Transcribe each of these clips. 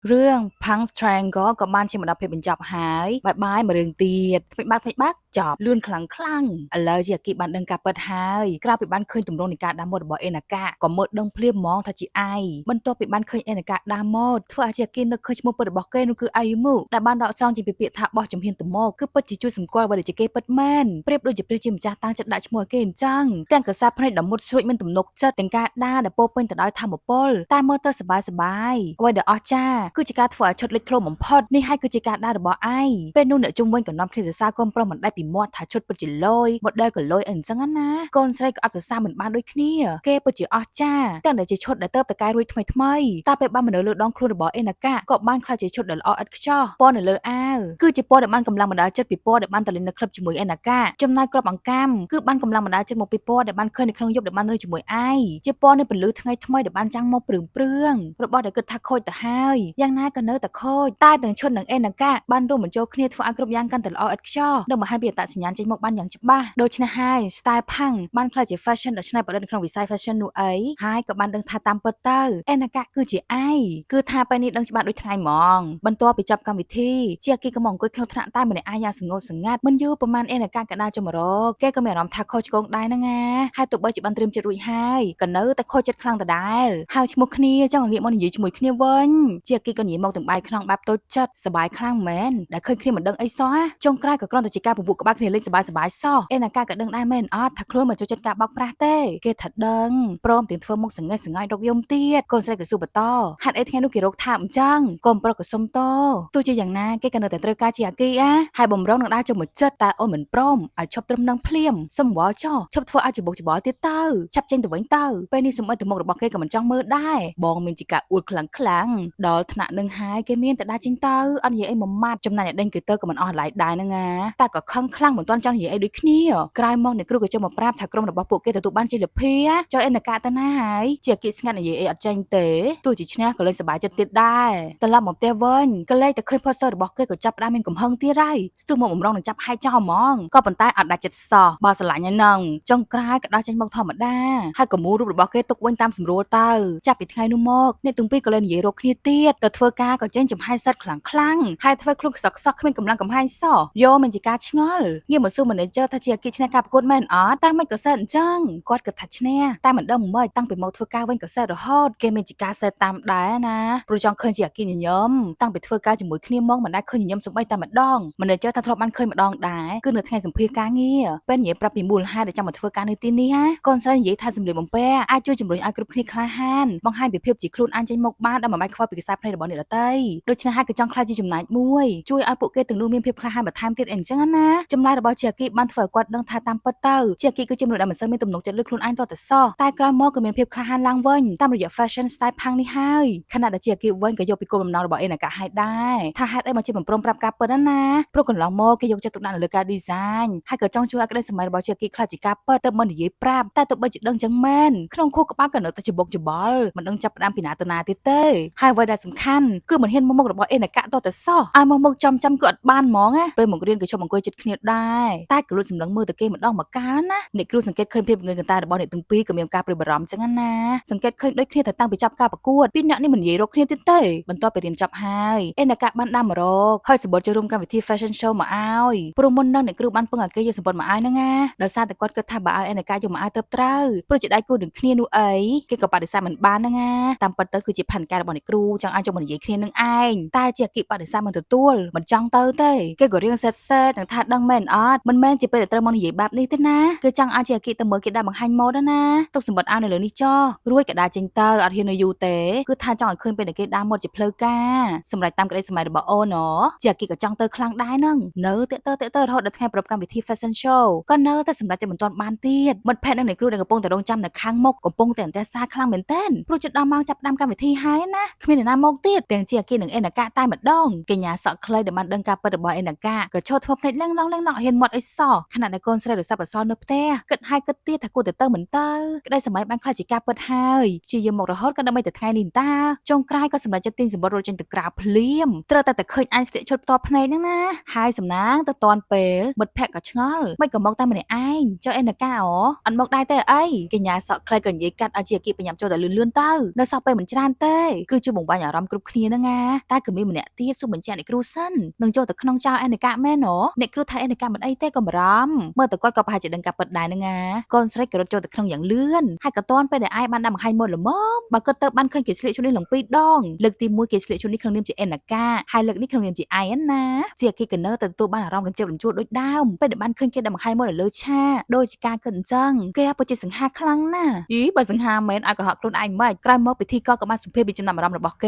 រឿង Punk's Triangle ក៏បានឈានមកដល់ភាពបញ្ចប់ហើយ bye bye មួយរឿងទៀតថ្មីបាក់ថ្មីបាក់ចប់លឿនខ្លាំងខ្លាំងឥឡូវជាអាគីបានដឹងការពិតហើយក្រៅពីបានឃើញទម្រង់នៃការដាំម៉ូដរបស់អេណាកាក៏មើលដឹងភ្លាមហ្មងថាជាអាយបន្ទាប់ពីបានឃើញអេណាកាដាំម៉ូដធ្វើឲ្យជាអាគីនឹកឃើញឈ្មោះពិតរបស់គេនោះគឺអាយមូដែលបានដកស្រង់ចេញពីពាក្យថាបោះជំហានទៅមកគឺពិតជាជួយសម្គាល់អ្វីដែលជាគេពិតមែនប្រៀបដូចជាព្រះជាម្ចាស់តាំងចិត្តដាក់ឈ្មោះឲ្យគេអញ្ចឹងទាំងកសាភ្នែកដ៏មុតស្រួចមានទំនុកចិត្តទាំងការដើរដែលពោរពេញទៅដោយធម៌ពលតែមើលទៅសប្បាយសប្បាយអ្វីដែលអស្ចារ្យគឺជាការធ្វើឲ្យឈុតលេចធ្លោបំផុតនេះហើយគឺជាការដើររបស់អាយពេលនោះអ្នកជុំវិញក៏នាំគ្នាសរសើរកូនប្រុសមិនដែលពីមាត់ថាឈុតពិតជាលយ model ក៏លយអីអញ្ចឹងណាកូនស្រីក៏អត់សរសើរមិនបានដូចគ្នាគេពិតជាអស្ចារ្យទាំងដែលជាឈុតដែលទៅតែកែរួចថ្មីថ្មីតែពេលបានមកនៅលើដងខ្លួនរបស់អេណាកាក៏បានក្លាយជាឈុតដែលល្អឥតខ្ចោះពណ៌នៅលើអាវគឺជាពណ៌ដែលបានកម្លាំងបណ្ដាលចិត្តពីពណ៌ដែលបានតលេងនៅក្លឹបជាមួយអេណាកាចំណែកក្របអង្កាំគឺបានកម្លាំងបណ្ដាលចិត្តមកពីពណ៌ដែលបានឃើញនៅក្នុងយប់ដែលបាននៅជាមួយអាយជាពណ៌នៃពន្លឺថ្ងៃថ្មីដែលបានចាំងមកព្រឿងព្រឿងរបស់ដែលគិតថាខូចទៅហើយយ៉ាងណាក៏នៅតែខូចតែទាំងឈុតនិងអេណាកាបានរួមបញ្ចូលគ្នាធ្វើឲ្យគ្រប់យ៉ាងកាន់តែល្អឥតខ្ចោះនិងបង្ហាញពីអត្តសញ្ញាណចេញមកបានយ៉ាងច្បាស់ដូច្នេះហើយ style punk បានក្លាយជា fashion ដ៏ច្នៃប្រឌិតនៅក្នុងវិស័យ fashion នោះអីហើយក៏បានដឹងថាតាមពិតទៅអេណាកាគឺជាអាយគឺថាពេលនេះដឹងច្បាស់ដូចថ្ងៃហ្មងបន្ទាប់ពីចប់កម្មវិធីជាអាគីក៏មកអង្គុយក្នុងថ្នាក់តែម្នាក់ឯងយ៉ាងសងោតសង្ងាត់មិនយូរប្រហែលអេណាកាក៏ដើរចុះមករកគេក៏មានអារម្មណ៍ថាខុសឆ្គងដែរហ្នឹងណាហើយទោះបីជាបានត្រៀមចិត្តរួចហើយក៏នៅតែខូចចិត្តខ្លាំងដដែលហើយឈ្មោះគ្នាចង់ឲ្យងាកមកនិយាយជាមួយគ្នាវិញជាអាគីក៏និយាយមកទាំងបាយខ្នងបែបតូចចិត្តសប្បាយខ្លាំងមែនដែលឃើញគ្នាមិនដឹងអីសោះចុងក្រោយក៏គ្រាន់តែជាការពពួកក្បាលគ្នាលេងសប្បាយសប្បាយសោះអេណាកាក៏ដឹងដែរមែនអត់ថាខ្លួនមិនចូលចិត្តការបោកប្រាស់ទេគេថាដឹងព្រមទាំងធ្វើមុខសង្ងេះសង្ងាយរកយំទៀតកូនស្រីក៏សួរបន្តហេតុអីថ្ងៃនោះគេរកថាអញ្ចឹងកូនប្រុសក៏សុំតទោះជាយ៉ាងណាគេក៏នៅតែត្រូវការជាអាគីអាហើយបំរុងនឹងដើរចុះមកចិត្តតែអូនមិនព្រមឲ្យឈប់ត្រឹមនឹងភ្លាមសុំវល់ចោះឈប់ធ្វើឲ្យច្បុកច្បល់ទៀតទៅឆាប់ចេញទៅវិញទៅពេលនេះសុំឲ្យទៅមុខរបស់គេក៏មិនចង់មើលដែរបងមានជាការអួលខ្លាំងខ្លាំងដល់ថ្នាក់នឹងហើយគេមានតែដើរចេញទៅអត់និយាយអីមួយម៉ាត់ចំណែកអ្នកដេញគេទៅក៏មិនអស់ឡៃដែរហ្នឹងណាតែក៏ខឹងខ្លាំងមិនទាន់ចង់និយាយអីដូចគ្នាក្រោយមកអ្នកគ្រូក៏ចូលមកប្រាប់ថាក្រុមរបស់ពួកគេទទួលបានជ័យលាភីចុះអេនកាទៅណាហើយជាគិស្ងាត់និយាយអីអត់ចេញទេទោះជាឈ្នះក៏លេងសប្បាយចិត្តទៀតដែរត្រឡប់មកផ្ទះវិញក៏លេងតែឃើញ poster របស់គេក៏ចាប់ផ្ដើមមានកំហឹងទៀតហើយស្ទុះមកបំរុងនឹងចាប់ហែកចោលហ្មងក៏ប៉ុន្តែអត់ដាច់ចិត្តសោះបើស្រឡាញ់ហ្នឹងចុងក្រោយក៏ដោះចេញមកធម្មតាហើយក៏មូលរូបរបស់គេទុកវិញតាមស្រួលទៅចាប់ពីថ្ងៃនោះមកអ្នកទាំងពីរក៏លែងនិយាយរកគ្នាទៀតទៅធ្វើការក៏ចេញចំហាយសិតខ្លាំងខ្លាំងហើយធ្វើខ្លួនខ្សឹកខ្សោះគ្មានកម្លាំងកំហែងសោះយកមិនជាការឆ្ងល់ងាកមកសួរ manager ថាជាអាគីឈ្នះការប្រកួតមែនអត់តែមិនក៏សេតអញ្ចឹងគាត់ក៏ថាឈ្នះតែមិនដឹងមិនតាំងពីមកធ្វើការវិញក៏សេតរហូតគេមានជាការសេតតាមដែរណាព្រោះចង់ឃើញជាអាគីញញឹមតាំងពីធ្វើការជាមួយគ្នាមកមិនដែលឃើញញញឹមសំបីតែម្ដង manager ថាធ្លាប់បានឃើញម្ដងដែរគឺនៅថ្ងៃសម្ភាសការងារពេលនិយាយប្រាប់ពីមូលហេតុដែលចង់មកធ្វើការនៅទីនេះណាកូនស្រីនិយាយថាសម្លៀកបំពាក់អាចជួយជំរុញឲ្យគ្រប់គ្នាក្លាហានបង្ហាញពីភាពជាខ្លួនឯងចេញមកបានដោយមិនបាច់ខ្វល់ពីខ្សែភ្នែករបស់អ្នកដទៃដូច្នេះហើយក៏ចង់ក្លាយជាចំណែកមួយជួយឲ្យពួកគេទាំងនោះមានភាពក្លាហានបន្ថែមទៀតអីអញ្ចឹងណាចម្លើយរបស់ជាអាគីបានធ្វើឲ្យគាត់ដឹងថាតាមពិតទៅជាអាគីគឺជាមនុស្សដែលមិនសូវមានទំនុកចិត្តលើខ្លួនឯងទាល់តែសោះតែក្រោយមកក៏មានភាពក្លាហានឡើងវិញតាមរយៈ fashion style punk នេះហើយខណៈដែលជាអាគីវិញក៏យកពីគោលបំណងរបស់អេណាកាឲ្យដែរថាហេតុអីមកជាមិនព្រមប្រាប់ការពិតណាព្រោះកន្លងមកគេយកចិត្តទុកដាក់នៅលើការ design ហើយក៏ចង់ជួយឲ្យក្តីស្រមៃរបស់ជាអាគីក្លាយជាការពិតទៅមិននិយាយប្រាប់តែទោះបីជាដឹងចឹងមែនក្នុងខួរក្បាលក៏នៅតែច្បុកច្បល់មិនដឹងចាប់ផ្ដើមពីណាទៅណាទៀតទេហើយអ្វីដែលសំខាន់គឺមិនហ៊ានមកមុខរបស់អេណាកាតតែសោះឲ្យមកមុខចំចាំគឺអត់បានហ្មងណាពេលមករៀនក៏ជុំអង្គុយចិត្តគ្នាដែរតែក៏លួចសម្លឹងមើលទៅគេម្ដងមកកាលណាអ្នកគ្រូសង្កេតឃើញភាពងើយកន្តើរបស់អ្នកទាំងពីរក៏មានការព្រួយបារម្ភចឹងណាសង្កេតឃើញដូចគ្នាតែតាំងពីចាប់ការប្រកួតពីរអ្នកនេះមិននិយាយរកគ្នាទៀតទេបន្ទាប់ពីរៀនចប់ហើយអេណាកាបានដាំមករកហើយសម្បត្តិចូលរួមកម្មវិធី fashion show មកឲ្យព្រោះមុននឹងអ្នកគ្រូបានពឹងឲ្យគេយកសម្បត្តិមកឲ្យហ្នឹងណាដោយសារតែគាត់គិតថាបើឲ្យអេណាកាយកមកឲ្យទៅត្រូវព្រោះជាដៃគូនឹងគ្នានោះអីគេក៏បដិសេធមិនបានហ្នឹងណាតាមពិតទៅគឺជាផែនការរបស់អ្នកគ្រូចង់ឲ្យចូលមកនិយាយគ្នានឹងឯងតែជាអគិបដិសេធមិនទទួលមិនចង់ទៅទេគេក៏រៀងសេតសេតនឹងថាដឹងមែនអត់មិនមែនជាពេលដែលត្រូវមកនិយាយបែបនេះទេណាគឺចង់ឲ្យជាអគិទៅមើលគេដាក់បង្ហាញម៉ូដណាទុកសម្បត្តិអាវនៅលើនេះចោះរួចក៏ដើរចេញទៅអត់ហ៊ាននៅយូរទេគឺថាចង់ឲ្យឃើញពេលដែលគេដើរម៉ូដជាផ្លូវការសម្រាប់តាមក្តីសម័យរបស់អូនជាអគិក៏ចង់ទៅខ្លាំងដែរហ្នឹងនៅតាក់ទៅតាក់ទៅរហូតដល់ថ្ងៃប្រពកម្មវិធី fashion show ក៏នៅតែសម្រាប់តែមិនទាន់បានទៀតមិត្តភក្តិនិងអ្នកគ្រូដែលកំពុងតែរងចាំនៅខាងមុខកំពុងតែអន្ទះសារខ្លាំងមែនទែនព្រោះជិតដល់ម៉ោងចាប់ផ្ដើមកម្មវិធីហើយណាគ្មានអ្នកណាមកទៀតទាំងជាអគិនិងអេណាកាតែម្ដងកញ្ញាសក់ខ្លីដែលបានដឹងការពិតរបស់អេណាកាក៏ឈរធ្វើភ្នែកឡើងឡងឡើងឡងហ៊ានមាត់អីសោះខណៈដែលកូនស្រីរសាប់រសល់នៅផ្ទះគិតហើយគិតទៀតថាគួរតែទៅមិនទៅក្តីសម័យបានក្លាយជាការពិតហើយជាយាមមករហូតក៏ដើម្បីតែថ្ងៃនេះតាចុងក្រោយក៏សម្រេចចិត្តទាញសម្បត្តិរត់ចេញទៅក្រៅភ្លាមត្រូវតែតែឃើញអញស្ទាក់ឈុតផ្ទាល់ភ្នែកហ្នឹងណាហើយសំណាងទៅតាន់ពេលមិត្តភក្តិក៏ឆ្ងល់មិនក៏មកតែម្នាក់ឯងចុះអេណាកាអូអត់មកដែរទេអីកញ្ញាសក់ខ្លីក៏និយាយកាត់ឲ្យជាអគិបញ្ញាប់ចូលតែលឿនលឿនទៅនៅសល់ពេលមិនច្រើនទេគឺជាបង្បាញ់អារម្មណ៍ គ្រប់គ្នាហ្នឹងណាតែក៏មានម្នាក់ទៀតសួរបញ្ជាក់អ្នកគ្រូសិននឹងចូលទៅក្នុងចោលអេនកាមែនហ៎អ្នកគ្រូថាអេនកាមិនអីទេកុំបារម្ភមើលតែគាត់ក៏ប្រហែលជាដឹងការពិតដែរហ្នឹងណាកូនស្រីក៏រត់ចូលទៅក្នុងយ៉ាងលឿនហើយក៏តាន់ពេលដែលឯងបានដាក់បង្ហាញមុនល្មមបើគាត់ទៅបានឃើញគេស្លៀកឈុតនេះឡើងពីរដងលើកទី1គេស្លៀកឈុតនេះក្នុងនាមជាអេនកាហើយលើកនេះក្នុងនាមជាឯងណាជាគេកណើទៅទទួលបានអារម្មណ៍រំជើបរំជួលដូចដើមពេលដែលបានឃើញគេដាក់បង្ហាញមុននៅលើឆាកដូចជាការគិតអញ្ចឹងគេពិតជាសង្ហាខ្លាំងណាស់យីបើសង្ហាមែនឲ្យកុហកខ្លួនឯងមិនក្រោយមកពិធីករក៏បានសម្ភាសពីចំណាប់អារម្មណ៍របស់គ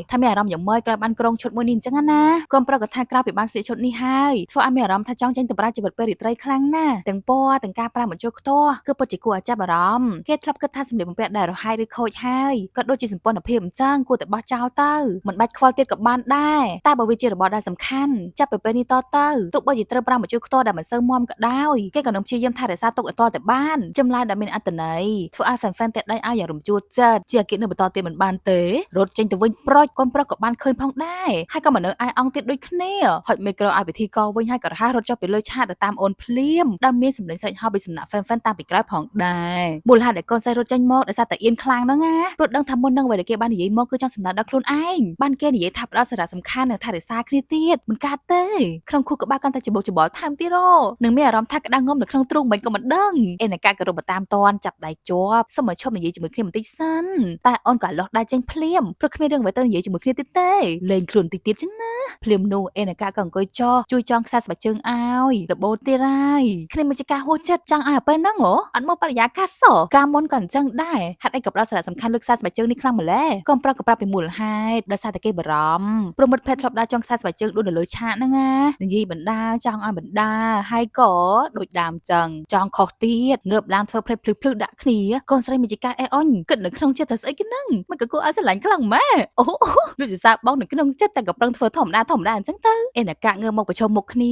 េថាមានអារម្មណ៍យ៉ាងម៉េចក្រោយបានក្រុងឈុតមួយនេះអញ្ចឹងណាកុំប្រកថាក្រៅពីបានស្លៀកឈុតនេះហើយធ្វើឲ្យមានអារម្មណ៍ថាចង់ចេញទៅប្រើជីវិតពេលរាត្រីខ្លាំងណាស់ទាំងពណ៌ទាំងការប្រើបញ្ចូលខ្ទាស់គឺពិតជាគួរឲ្យចាប់អារម្មណ៍គេធ្លាប់គិតថាសម្លៀកបំពាក់ដែលរហែកឬខូចហើយក៏ដូចជាសម្ព័ន្ធភាពអញ្ចឹងគួរតែបោះចោលទៅមិនបាច់ខ្វល់ទៀតក៏បានដែរតែបើវាជារបស់ដែលសំខាន់ចាប់ពីពេលនេះតទៅទោះបីជាត្រូវប្រើបញ្ចូលខ្ទាស់ដែលមិនសូវមាំក៏ដោយគេក៏នឹងព្យាយាមថែរក្សាទុកឲ្យតតែបានចម្លើយដែលមានអត្ថន័យធ្វើឲ្យ fan fan តែដៃឲ្យយ៉ាងរំជួលចិត្តជាគេនៅបន្តទៀតមិនបានទេរត់ចេញទៅវិញប្រុចកូនប្រុសក៏បានឃើញផងដែរហើយក៏មកនៅឯអង្គទៀតដូចគ្នាហុចមីក្រូឲ្យពិធីករវិញហើយក៏រហ័សរត់ចុះពីលើឆាកទៅតាមអូនភ្លាមដែលមានសម្លេងស្រែកហៅពីសំណាក់ fan fan តាមពីក្រោយផងដែរមូលហេតុដែលកូនស្រីរត់ចេញមកដោយសារតែអៀនខ្លាំងហ្នឹងណាព្រោះដឹងថាមុននឹងអ្វីដែលគេបាននិយាយមកគឺចង់សម្ដៅដល់ខ្លួនឯងបានគេនិយាយថាផ្ដោតសារៈសំខាន់និងថែរក្សាគ្នាទៀតមិនកើតទេក្នុងខួរក្បាលកាន់តែច្បុកច្បល់ថែមទៀតអូនឹងមានអារម្មណ៍ថាក្តៅងំនៅក្នុងទ្រូងមិនក៏មិនដឹងអេនកាក៏រត់មកតាមតនចាប់ដៃជាប់សុំឲ្យឈប់និយាយជាមួយគ្នាបន្តិចសិនតែអូនក៏លោះដៃចេញភ្លាមព្រោះគ្មានរឿងអ្វីត្រូវនិយាយជាមួយគ្នាទៀតទេលេងខ្លួនតិចទៀតចឹងណាភ្លាមនោះអេនកាក៏អង្គុយចោះជួយចងខ្សែស្បែកជើងឲ្យរបូតទៀតហើយគ្នាមិនជាការហួសចិត្តចង់ឲ្យពេលហ្នឹងហ៎អត់មកបរិយាកាសសោះកាលមុនក៏អញ្ចឹងដែរហេតុអីក៏ផ្ដោតសារៈសំខាន់លើខ្សែស្បែកជើងនេះខ្លាំងម្ល៉េះកុំប្រុសក៏ប្រាប់ពីមូលហេតុដោយសារតែគេបារម្ភព្រោះមិត្តភក្តិធ្លាប់ដើរចងខ្សែស្បែកជើងដួលនៅលើឆាកហ្នឹងណានិយាយបណ្ដាចង់ឲ្យបណ្ដាហើយក៏ដូចដើមចឹងចង់ខុសទៀតងើបឡើងធ្វើភ្លេចភ្លឺភ្លឺដាក់គ្នាកូនស្រីមានជាការអេអុញគិតនៅក្នុងចិត្តថាស្អីគេហ្នឹងមិនក៏គួរឲ្យស្រឡាញ់ខ្លាំងម៉ែអូដូចជាសាបងនៅក្នុងចិត្តតែក៏ប្រឹងធ្វើធម្មតាធម្មតាអញ្ចឹងទៅអេនកាងើបមកប្រឈមមុខគ្ន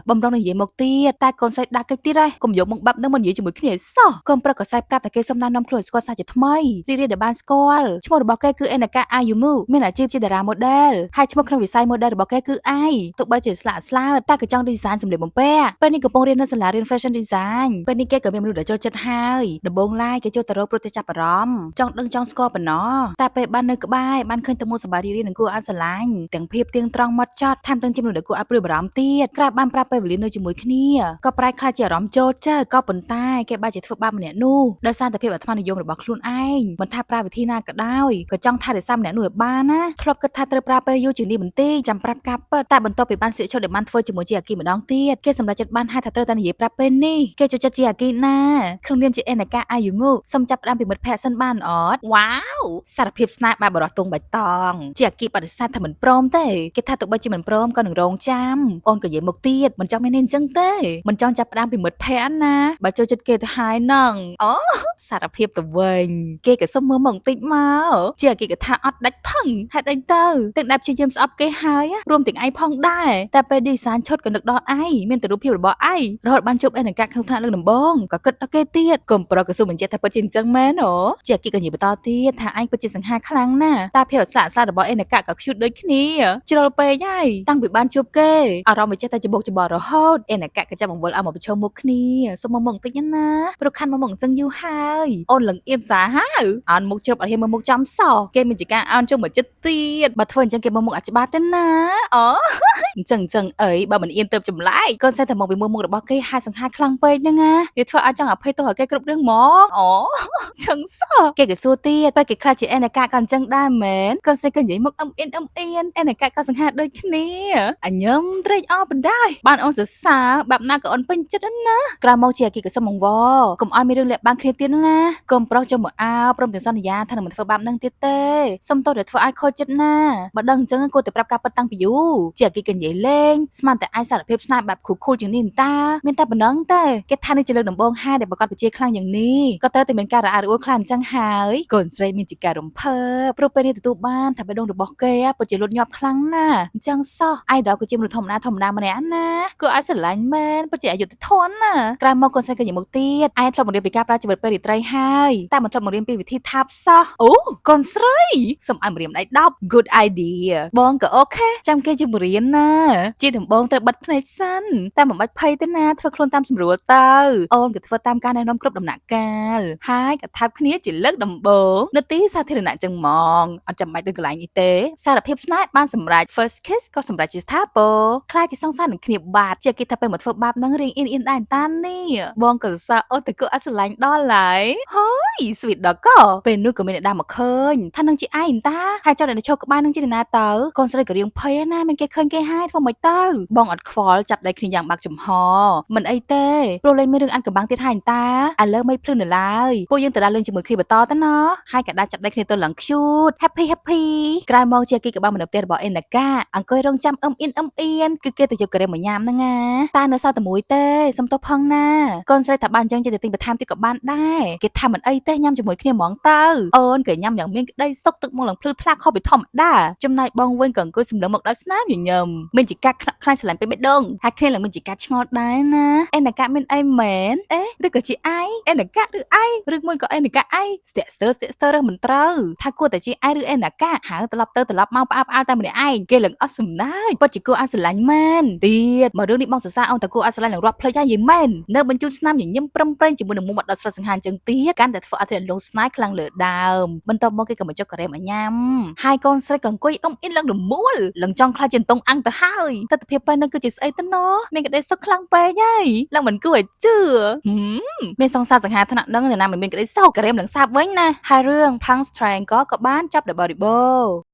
ាបំរុងនិយាយមកទៀតតែកូនស្រីដាក់កិច្ចទៀតហើយកុំយកមកបាប់នឹងមកនិយាយជាមួយគ្នាឲ្យសោះកូនប្រុសក៏ស្រែកប្រាប់តែគេសុំណែនាំខ្លួនឲ្យស្គាល់សាជាថ្មីរីករាយដែលបានស្គាល់ឈ្មោះរបស់គេគឺអេនកាអាយូមូមានអាជីពជាតារា model ហើយឈ្មោះក្នុងវិស័យ model របស់គេគឺអាយទោះបីជាស្លាកស្លើតតែក៏ចង់ design សម្លៀកបំពាក់ពេលនេះកំពុងរៀននៅសាលារៀន fashion design ពេលនេះគេក៏មានមនុស្សដែលចូលចិត្តហើយដំបូងឡើយគេចូលទៅរកព្រោះតែចាប់អារម្មណ៍ចង់ដឹងចង់ស្គាល់ប៉ុណ្ណោះតែពេលបាននៅក្បែរបានឃើញទៅមុខសប្បាយរីករាយនិងគួរឲ្យស្រឡាញ់ទាំងភាពទៀងត្រង់ម៉ត់ចត់ថែមទាំងជាមនុស្សដែលគួរឲ្យព្រួយបារម្ភទៀតក្រោយបានប្រាប់ពេលវេលានៅជាមួយគ្នាក៏ប្រែក្លាយជាអារម្មណ៍ចូលចិត្តក៏ប៉ុន្តែគេបែរជាធ្វើបាបម្នាក់នោះដោយសារតែភាពអាត្មានិយមរបស់ខ្លួនឯងមិនថាប្រើវិធីណាក៏ដោយក៏ចង់ថែរក្សាម្នាក់នោះឲ្យបានណាធ្លាប់គិតថាត្រូវប្រើពេលយូរជាងនេះបន្តិចចាំប្រាប់ការពិតតែបន្ទាប់ពីបានស្លៀកឈុតដែលបានធ្វើជាមួយជាអាគីម្ដងទៀតគេសម្រេចចិត្តបានហើយថាត្រូវតែនិយាយប្រាប់ពេលនេះគេចូលចិត្តជាអាគីណាក្នុងនាមជាអេនកាអាយូមូសូមចាប់ផ្ដើមពីមិត្តភក្តិសិនបានអត់វ៉ាវសារភាពស្នេហ៍បែបបរោះទងបៃតងជាអាគីបដិសេធថាមិនព្រមទេគេថាទោះបីជាមិនព្រមក៏នឹងរងចាំអូនក៏និយាយមកទៀតមិនចង់មាននេះអញ្ចឹងទេមិនចង់ចាប់ផ្ដើមពីមិត្តភក្តិណាបើចូលចិត្តគេទៅហើយហ្នឹងអូសារភាពទៅវិញគេក៏សុំមើលមកបន្តិចមកជាអាគីក៏ថាអត់ដាច់ផឹងហេតុអីទៅទាំងដែលព្យាយាមស្អប់គេហើយរួមទាំងឯងផងដែរតែពេល design ឈុតក៏នឹកដល់ឯងមានតែរូបភាពរបស់ឯងរហូតបានជួបអេនកាក្នុងថ្នាក់លើកដំបូងក៏គិតដល់គេទៀតកុំប្រកក៏សួរបញ្ជាក់ថាពិតជាអញ្ចឹងមែនអូជាអាគីក៏និយាយបន្តទៀតថាឯងពិតជាសង្ហាខ្លាំងណាស់តែភាពស្លាកស្លារបស់អេនកាក៏ខ្ជូតដូចគ្នាជ្រុលពេកហើយតាំងពីបានជួបគេអារម្មណ៍វាចេះតែច្បុកច្បល់រហូតអេនកាក៏ចាប់បង្វិលឲ្យមកប្រឈមមុខគ្នាសុំមកមុខបន្តិចណាព្រោះខាន់មកមុខអញ្ចឹងយូរហើយអូនលឹងអៀនសាហាវអោនមុខជ្រប់អត់ហ៊ានមើលមុខចំសោះគេមានជាការអោនជុំមកចិត្តទៀតបើធ្វើអញ្ចឹងគេមើលមុខអត់ច្បាស់ទេណាអូអញ្ចឹងអញ្ចឹងអីបើមិនអៀនទៅចម្លែកកូនសេះតែមកពីមើលមុខរបស់គេហាសង្ហាខ្លាំងពេកហ្នឹងណាវាធ្វើឲ្យចង់អភ័យទោសឲ្យគេគ្រប់រឿងហ្មងអូចឹងសោះគេក៏សួរទៀតពេលគេខ្លាចជាអេនកាក៏អញ្ចឹងដែរមែនកូនសេះក៏និយាយមុខអឹមអៀនអឹមអៀនអេនកាក៏សង្ហាដូចគ្នាអញឹមត្រេកអរបណ្ដាយបានអូនសរសើរបែបណាក៏អូនពេញចិត្តណាក្រោយមកជាគេក៏សុំបង្វរកុំឲ្យមានរឿងលាក់បាំងគ្នាទៀតណាកុំប្រុសចុះមកអើព្រមទាំងសន្យាថានឹងមិនធ្វើបាបនឹងទៀតទេសុំទោសដែលធ្វើឲ្យខូចចិត្តណាបើដឹងអញ្ចឹងគួរតែប្រាប់ការពិតតាំងពីយូរជាគេក៏និយាយលេងស្មានតែអាចសារភាពស្នេហ៍បែប cool cool ជាងនេះតាមានតែប៉ុណ្ណឹងទេគេថានេះជាលើកដំបូងហើយដែលប្រកាសវិជាខ្លាំងយ៉ាងនេះក៏ត្រូវតែមានការរអាក់រអួលខ្លាំងអញ្ចឹងហើយកូនស្រីមានជាការរំភើបព្រោះពេលនេះទទួលបានថាបេះដូងរបស់គេពិតជាលុតញាប់ខ្លាំងណាស់អញ្ចឹងសោះអាយដលគឺជាមនុស្សធម្មតាធម្មតាម្នាក់ណាគួរឲ្យស្រឡាញ់មែនពិតជាអយុត្តិធម៌ណាក្រោយមកកូនស្រីក៏និយាយមកទៀតឯងធ្លាប់បង្រៀនពីការប្រើជីវិតពេលរាត្រីហើយតែមិនធ្លាប់បង្រៀនពីវិធីថាបសោះអូកូនស្រីសុំឲ្យបង្រៀនដៃ10 good idea បងក៏ okay ចាំគេជម្រានណាជាដំបូងត្រូវបិទភ្នែកសិនតែមិនបាច់ភ័យទេណាធ្វើខ្លួនតាមស្រួលទៅអូនក៏ធ្វើតាមការណែនាំគ្រប់ដំណាក់កាលហើយក៏ថាបគ្នាជាលើកដំបូងនៅទីសាធារណៈចឹងហ្មងអត់ចាំបាច់ដឹងកន្លែ ន្លែងនេះទេសារភាពស្នេហ៍បានសម្រេច first kiss ក៏សម្រេចជាស្ថាពរខ្លាចជាសង្សារនឹងគ្នាបាត់ជាគេថាពេលមកធ្វើបាបនឹងរៀងអៀនអៀនដែរតានេះបងក៏សរសើរអូតកអត់ស្រឡាញ់ដល់ហើយហើយ sweet ដល់កពេលនោះក៏មានអ្នកដើរមកឃើញថានឹងជាឯងតាហើយចៅអ្នកនៅឈរក្បែរនឹងជាអ្នកណាទៅកូនស្រីក៏រៀងភ័យណាមានគេឃើញគេហើយធ្វើមិនទៅបងអត់ខ្វល់ចាប់ដៃគ្នាយ៉ាងបាក់ចំហមិនអីទេព្រោះលែងមានរឿងអានកំបាំងទៀតហើយតាឥឡូវមិនភ្លឺនៅឡើយពួកយើងទៅដើរលេងជាមួយគ្នាបន្តទៅណោះហើយក៏ដើរចាប់ដៃគ្នាទៅឡើង cute happy happy ក្រោយមកជាគេក៏បានមកនៅផ្ទះរបស់អេណាកាអង្គុយរងចាំអឹមអៀនអឹមអៀនគឺគេទៅយកការ៉េមមកញ៉ាំហ្នឹងណាតែនៅសល់តែមួយទេសុំទោសផងណាកូនស្រីថាបានអញ្ចឹងចេះតែទិញបន្ថែមទៀតក៏បានដែរគេថាមិនអីទេញ៉ាំជាមួយគ្នាហ្មងទៅអូនក៏ញ៉ាំយ៉ាងមានក្តីសុខទឹកមុខឡើងភ្លឺថ្លាខុសពីធម្មតាចំណែកបងវិញក៏អង្គុយសម្លឹងមកដោយស្នាមញញឹមមានជាការខ្នាក់ខ្លាញ់ស្រឡាញ់ពេកបេះដូងហើយគ្នាឡើងមានជាការឆ្ងល់ដែរណាអេណាកាមានអីមែនអេឬក៏ជាឯងអេណាកាឬឯងឬមួយក៏អេណាកាឯងស្ទាក់ស្ទើរស្ទាក់ស្ទើររើសមិនត្រូវថាគួរតែជាឯងឬអេណាកាហៅត្រឡប់ទៅត្រឡប់មកផ្អើផ្អើលតែម្នាក់ឯងគេឡើងអស់សំណើចពិតជាគួរឲ្យស្រឡាញ់មែនទៀតមករឿងនេះបងសរសើរអងតគួរឲ្យស្រឡាញ់ឡើងរាប់ភ្លេចហើយយីមែននៅបញ្ជូនស្នាមញញឹមប្រឹមប្រែងជាមួយនឹងមុខមាត់ដ៏ស្រស់សង្ហាអញ្ចឹងទៀតកាន់តែធ្វើឲ្យធ្លាក់លងស្នេហ៍ខ្លាំងលើដើមបន្ទាប់មកគេក៏មកចុកការ៉េមឲ្យញ៉ាំហើយកូនស្រីក៏អង្គុយអ៊ំអ៊ីនឡើងរមួលឡើងចង់ខ្លាចជាតុងអាំងទៅហើយទស្សនភាពពេលហ្នឹងគឺជាស្អីទៅណោះមានក្តីសុខខ្លាំងពេកហើយឡើងមិនគួរឲ្យជឿហឹមមានសង្សារសង្ហាថ្នាក់ហ្នឹងអ្នកណាមិនមានក្តីសុខការ៉េមឡើងសាបវិញណាហើយរឿង Punch Triangle ក៏បានចាប់ដល់បរិបូរណ៍។